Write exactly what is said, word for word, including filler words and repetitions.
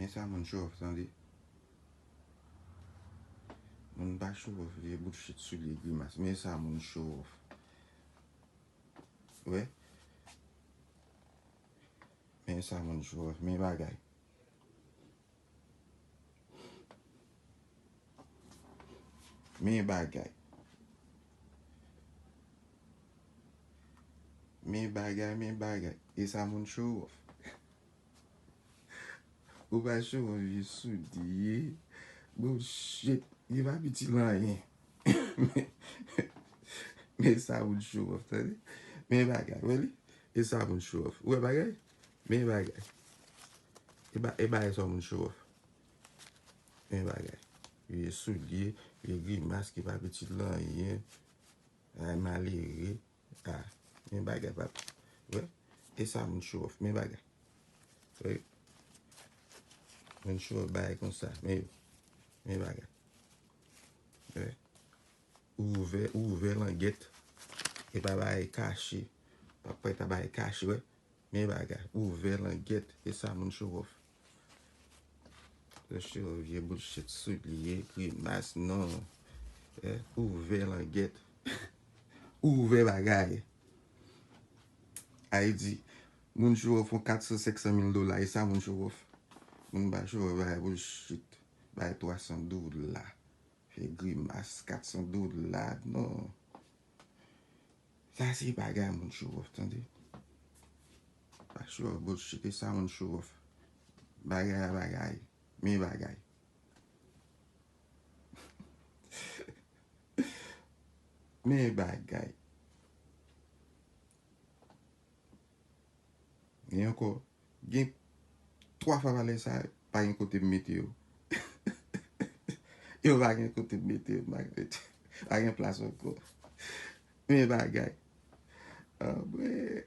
Men sa moun show off, tande. Moun pa show off, vye bout shit soulye grimas. Men sa moun show off. Wè. Men sa moun show off, men bagay. Men bagay. Men bagay, men bagay. E sa moun show off. Ou pa show off, vye soulye. Bullshit. Li pa piti nan anyen. Men sa moun show off, tande. Men bagay, wè li? E sa moun show off. Ou wè bagay? Men bagay. E ba, e bagay sa moun show off. Men bagay. Vye soulye, vye grimas ki pa piti nan anyen. Ay, malere. Ah, men bagay, papa. Wè? E sa moun show off. Men bagay. Wè? Moun show off bagay konsa. Men yo. Men bagay. Wè? Ouvè, ouvè langèt. E pa bagay kache. Pa pwèt a bagay kache, wè. Men bagay. Ouvè langèt. E sa moun show off. Show off, vye bullshit soulye, grimas, non. Eh, ouvè langèt. Ouvè bagay. Ay di, moun show off yon kat san, senk san mil dola. E sa moun show off. Moun pa show off, bagay bullshit. Bagay twa san dola. Fè grimas, kat san dola, non. Sa se bagay moun show off, tande. Pa show off, bullshit, e sa moun show off. Bagay a bagay, men bagay. Men bagay. E ankò, gen twa fwa valè sa, pa gen kote m mete yo. Yo pa gen kote m mete yo, pa gen, pa gen plas ankò. Men bagay. Ah, mwen,